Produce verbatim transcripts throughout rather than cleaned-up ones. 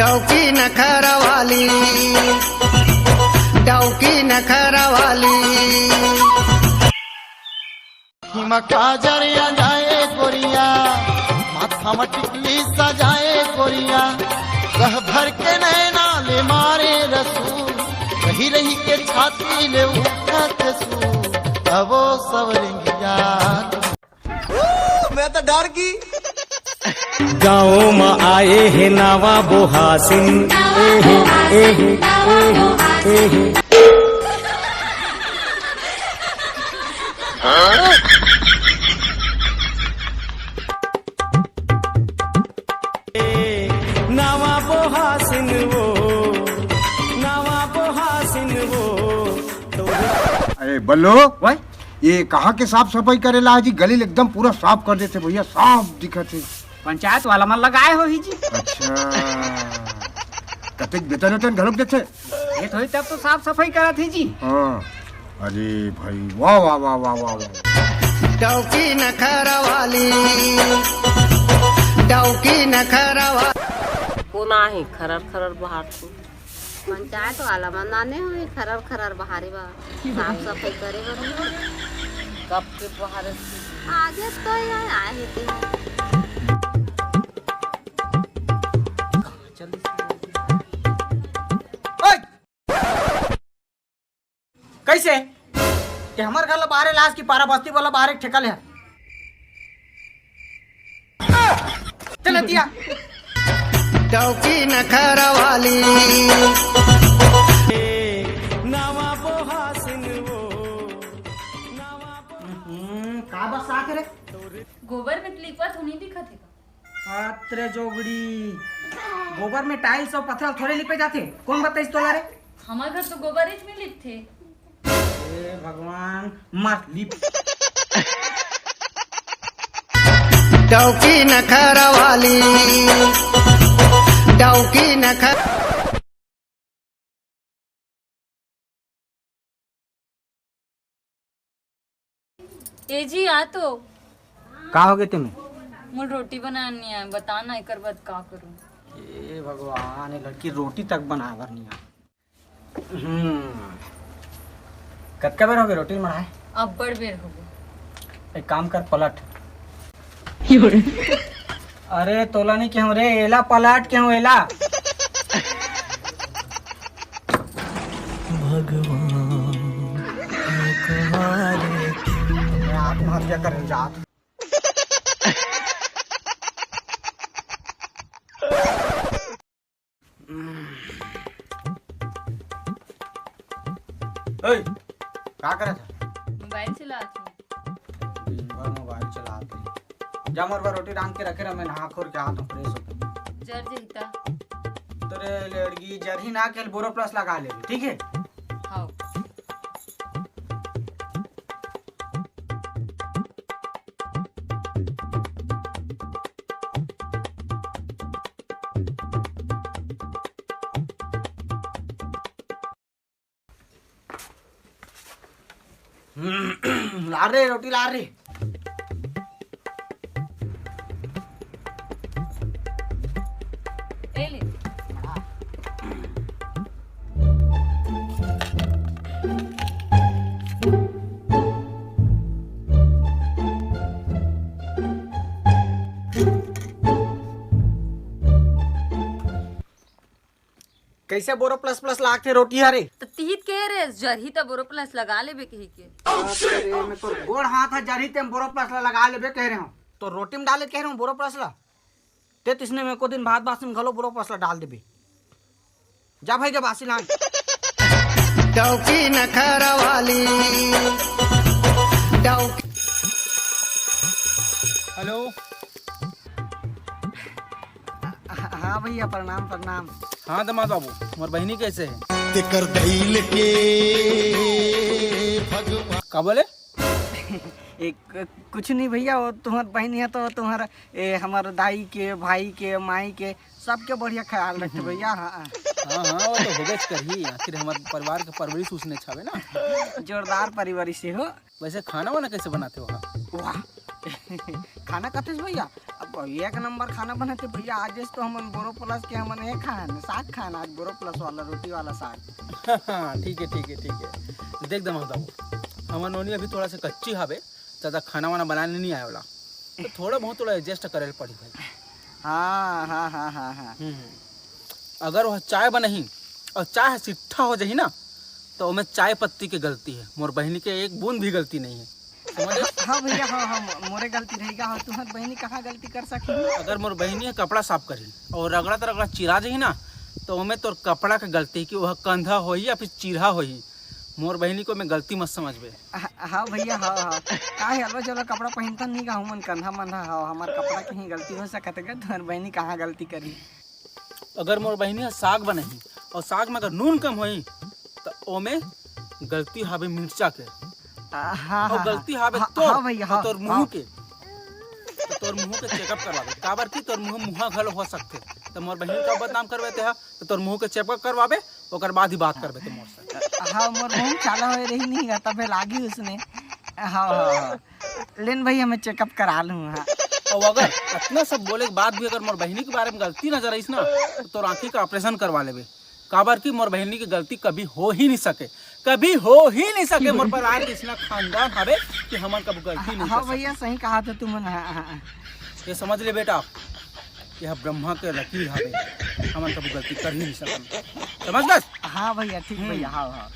डौकी नखरा वाली, डौकी नखरा वाली। हिमा काजर आ जाए गोरिया, माथा म टिकली सजाए गोरिया, रह भर के नैना ले मारे रसूल, रही रही के छाती ले उठत सूल, अवो सवरिंगिया। मैं तो डर गई। गाँव म आए हे नावा बोहासिन। एहे, एहे, एहे, एहे। नावा बोहासिन वो, नावा बोहासिन वो। अरे बल्लो, वाह। ये कहाँ के साफ सफाई करेला है जी? गली ल एकदम पूरा साफ कर देथे भैया, साफ दिखत हे। पंचायत वाला मन लगाए होही जी। अच्छा, कतेक वेतन वेतन घलोक देथे? ये तो ही तब तो साफ सफाई करत हे जी। हाँ, अरे भाई, वाह, वाह, वाह। डौकी नखरा वाली, डौकी नखरा वाली। कोन आही खरर खरर बहारथे। पंचायत वाला मन आने होही, खरर खरर बहारे बा, साफ सफाई करे बा। कब के बहारे? आगे तो ये आए हे ते। ओए! कैसे? ते हमर घर ला बहारे लास कि पारा बस्ती वाला बहारे ठेका ले? चल हटिया। डौकी नखरा वाली। नावा बोहासिन वो, नावा बोहासिन। हम्म, का बस आके रे? गोबर में लिपत हो, नहीं दिखत हे का? अत रे जोगड़ी, गोबर में tiles अउ पथरा ल थोरे लिपे जाथे। कोन बताइस तोला रे? हमर घर तो गोबरेच में लिपथे। हे भगवान, मत लिप। डौकी नखरा वाली, डौकी नखरा। ए जी, आ तो। का हो गे तेमे? मोर रोटी बनाना नहीं आए, बता ना, एकर बाद का करूँ? ए भगवान, ये लड़की रोटी तक बनाए बर नहीं आए। हम्म, कतका बेर हो गे रोटी मढ़ाए? अब्बड़ बेर हो गे। एक काम कर, पलट। अरे तोला नहीं केहूं रे, एला पलट केहूं, एला। भगवान, ये कहाँ रे? आत्महत्या करे जात। ओए, का करत हस? मोबाइल चलात हूँ। दिन भर मोबाइल चलात हे। जा मोर बर रोटी रांध के रखे रह, मैं नहा खोर के आत हूँ, fresh होके। जर जही ता। तोरे लड़की जरही ना, के बोरो प्लस लगा ले, ठीक है? हाँ। हम्म, ला रे, रोटी ला रे। ए ले। कैसे बोरो प्लस प्लस लागथे रोटी हरे? त तिहित कहे रे, जरही त बोरो प्लस लगा लेबे कही के। अरे, मैं तोर गोड़ हाथ ह जरही, तेम बोरो प्लस ला लगा लेबे कह रहे हो। तो रोटी में डाले कह रहे हो बोरो प्लस ला। ते तिसने में को दिन भात बासी में घलो बोरो प्लस ला डाल देबे। जा भाई, जा बासी लान। डौकी नखरा वाली, डौकी। हेलो। हाँ भैया, प्रणाम, प्रणाम। हाँ दमाद बाबू, मोर बहिनी कैसे है? तेकर दैल के भगवान। का बोले? एक, कुछ नहीं भैया, वो तुम्हार बहिनी है तो तुम्हार, ए, हमार दाई के, भाई के, माई के, सबके बढ़िया ख्याल रखते भैया। हाँ। हाँ, हाँ, वो तो होबेच करही, आखिर हमार परिवार के परवरिश उसने छावे ना। जोरदार परिवार से हो। वैसे खाना वाना कैसे बनाते हो आप? वाह। खाना कथेस भैया, अब अउ एक नंबर खाना बनाथे भैया। आज तो हमन बोरो प्लस के हमन ये खान, साग खान, आज बोरो प्लस वाला, रोटी वाला साग। हाँ, ठीक है, ठीक है, ठीक है। देख दे महताबू, हमर नोनी अभी थोड़ा सा कच्ची हावे, ज्यादा खाना वाना बनाने नहीं आए वाला, तो थोड़ा बहुत थोड़ा एडजस्ट करे ल पड़ी भाई। हाँ, हाँ, हाँ, हाँ, हाँ। हम्म, हम्म। अगर वह चाय बनही और चाय ह सिट्ठा हो जाही ना, तो ओमे चाय पत्ती के गलती है, मोर बहिनी के एक बूंद भी गलती नहीं है। समझ? हाँ भैया, हाँ, हाँ, मो-, मोरे गलती रहेगा। हाँ, तुम्हार बहिनी कहाँ गलती कर सकही? अगर मोर बहिनी ह कपड़ा साफ करही और रगड़त रगड़त चिरा जाही ना, तो ओमे तोर कपड़ा के गलती कि वह कंधा होही या फिर चिरहा होही। मोर बहिनी को मैं गलती मत समझबे। ह-, हाँ भैया, हाँ, हाँ। काहे अलवा जलवा कपड़ा पहिनथन नहीं का, हमन कंधा मंधा, हाँ, हमार कपड़ा के ही गलती हो सकत है का, तुम्हार बहिनी कहाँ गलती करही? अगर मोर बहिनी ह साग बनही और साग में अगर नून कम होही, त ओमे गलती हावे मिर्चा के। आ, हाँ, और हाँ, गलती हाँ, हावे हाँ, तोर, हाँ भैया, और हाँ, तोर मुंह हाँ। के। तो तोर मुंह के चेकअप करवाबे, काबर कि तोर मुंह मुहा घलो हो सकथे। तो मोर बहिनी का बदनाम करबे ते हा, तो तोर मुंह के चेकअप करवाबे, ओकर बाद ही बात करबे ते मोर से। हाँ, मोर मुंह चाला होए रही नहीं गा, तबे लागी उसने। हाँ, हाँ, हाँ। लेन भाई, हमें चेकअप करा लूँ, हाँ। और अगर इतना सब बोले के बाद भी अगर मोर बहिनी के बारे में गलती नजर आइस ना, तो तोर आँखी का ऑपरेशन करवा लेबे। काबर कि मोर बहिनी के गलती कभी हो ही नहीं सके, कभी हो ही नहीं सके। मोर परिवार के इसना खानदान हवे कि हमन कभी गलती नहीं हाँ कर भैया, सही कहा था तुमन। हाँ, हाँ, हाँ। ये समझ ले बेटा, यह ब्रह्मा के लकीर हवे, हमन कभी गलती कर ही नहीं सकन। समझ बस? हाँ भैया, ठीक हम्म। भैया, हाँ, हाँ।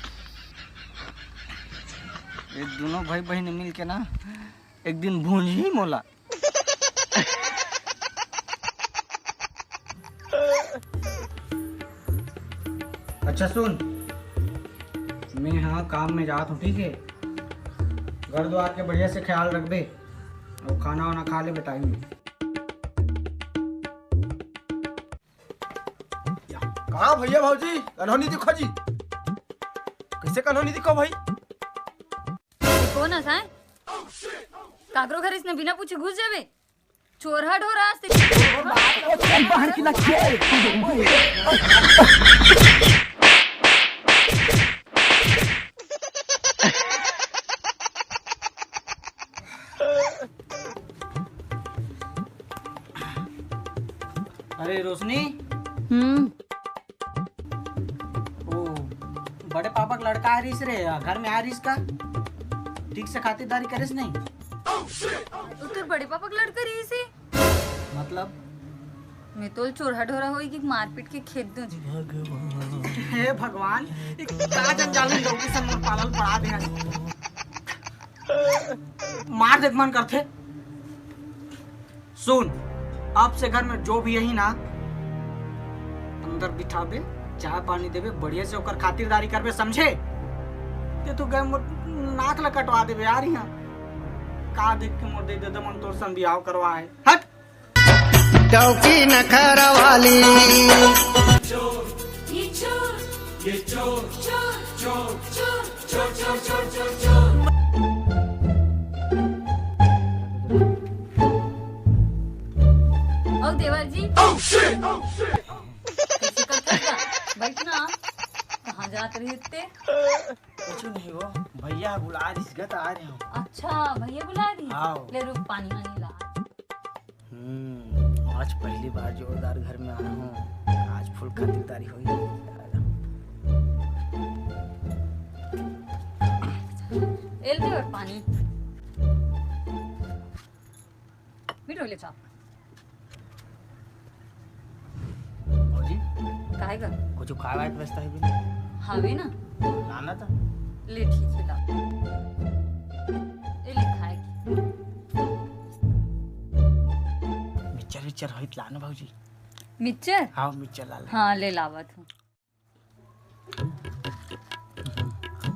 ये दोनों भाई बहन मिल के ना एक दिन भूंज ही मोला। अच्छा सुन, मैं हाँ काम में जात हूँ, ठीक है? घर द्वार के बढ़िया से ख्याल रखबे और खाना वाना खा लेबे टाइम में। कहाँ भैया भौजी, कन्हो नहीं दिखो जी। कैसे कन्हो नहीं दिखो भाई? कौन हस आय? काकरो घर इसने बिना पूछे घुस जाबे? चोरहा ढोरा आज तेरी। अरे रोशनी। हम्म। ओ, बड़े पापा के लड़का आ रहीस रे, घर में आ रहीस का? ठीक से खातिरदारी करेस नहीं? ओ, तोर बड़े पापा के लड़का रहीस हे? मतलब? मैं तो चोरहा ढोरा होई कि मारपीट के खेद दूं। हे भगवान, ये का जंजाल में डौकी सन मोर पालल पड़ा दे हस। मार देख मन करथे। सुन, अब से घर में जो भी यही ना, अंदर बिठाबे, चाय पानी देबे, बढ़िया से ओकर खातिरदारी करबे, समझे? ते तो गए मोर नाक ला कटवा देबे यार यहाँ। का देख के मोर दे दे मन तोर सन बियाह करवा है। हट। डौकी नखरा वाली। ओ देवर जी। कैसे करथस गा? बैठ ना। कहाँ जात रहे इतने? कुछ नहीं वो, भैया बुला रहीस गा, आ रहे हूँ। अच्छा, भैया बुला रहीस? हाँ। ले रुक, पानी वानी ला। हम्म, आज पहली बार जोरदार घर में आया हूँ, आज फुल खातिरदारी होई। एल दे और पानी। मीठ होले चाप। भौजी, काहे गा? कुछ खाए वाए के व्यवस्था है भी नहीं? हवे ना। लाना था। ले ठीक है, ला। ए ले खाए के। मिक्सचर विक्सचर होई त लाना भौजी। मिक्सचर? हाँ, मिक्सचर ला ले। हाँ, ले लावत हूँ।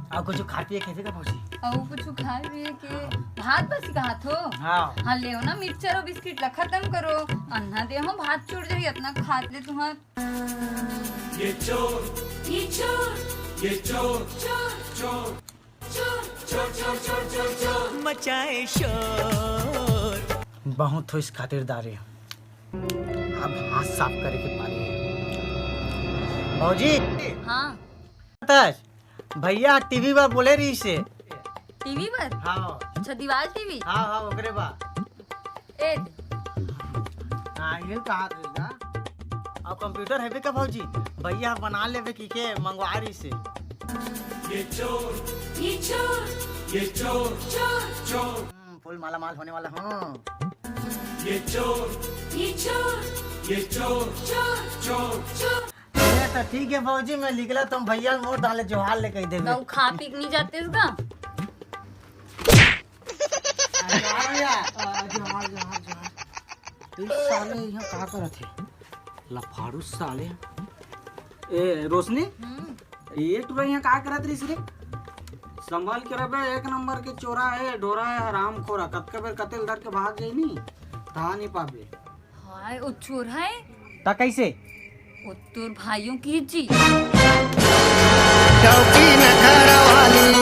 अउ कुछ खाए पिए के हे का भौजी? अउ कुछ खाए पिए के? भात बस कहा थो? हाँ। हाँ, लेव ना मिक्सचर अउ बिस्किट ला खत्म करो। अन्ना दे हो, भात चुड़ जाही, अतना खात ले तुहार। ये चोर, ये चोर, ये चोर, चोर, चोर, चोर, चोर, चोर, चोर, चोर, चोर। मचाए शोर। बहुत होइस खातिरदारी। अब हाथ साफ करे के पारी हे। भौजी, हाँ। तस, भैया टीवी बर बोले रहीस हे। टीवी बर? हाँ। अच्छा, दीवाल टीवी? हाँ, हाँ, ओकरे बर। ए दे। साहिल कहा करेगा? अब कंप्यूटर हेबे का भौजी? भैया बना लेबे की के मंगवा रही से। ये चोर, ये चोर, ये चोर, चोर, चोर। हम्म, फुल माला माल होने वाला हूँ। ये चोर, ये चोर, ये चोर, चोर, चोर, चोर। ये तो ठीक है भौजी, मैं निकला, तुम भैया मोर डाले जोहार ले कह देबे। तो खा पी के नहीं जाते इसका? अरे यार, यार, आ, जोहार, जोहार, जोहार। तू साले यहाँ का करत है? लफाड़ू साले। ए रोशनी, हम्म। ये टुरा यहाँ का करत रही रे? संभाल के रहे, एक नंबर के चोरा है, ढोरा है, हराम खोरा। कतका बेर कतेल धर के भाग जाई नी, था नहीं पाबे। हाय, वो चोर है। ता कैसे? वो तोर भाइयों की जी। डौकी नखरा वाली,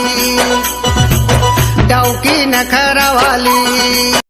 डौकी नखरा वाली।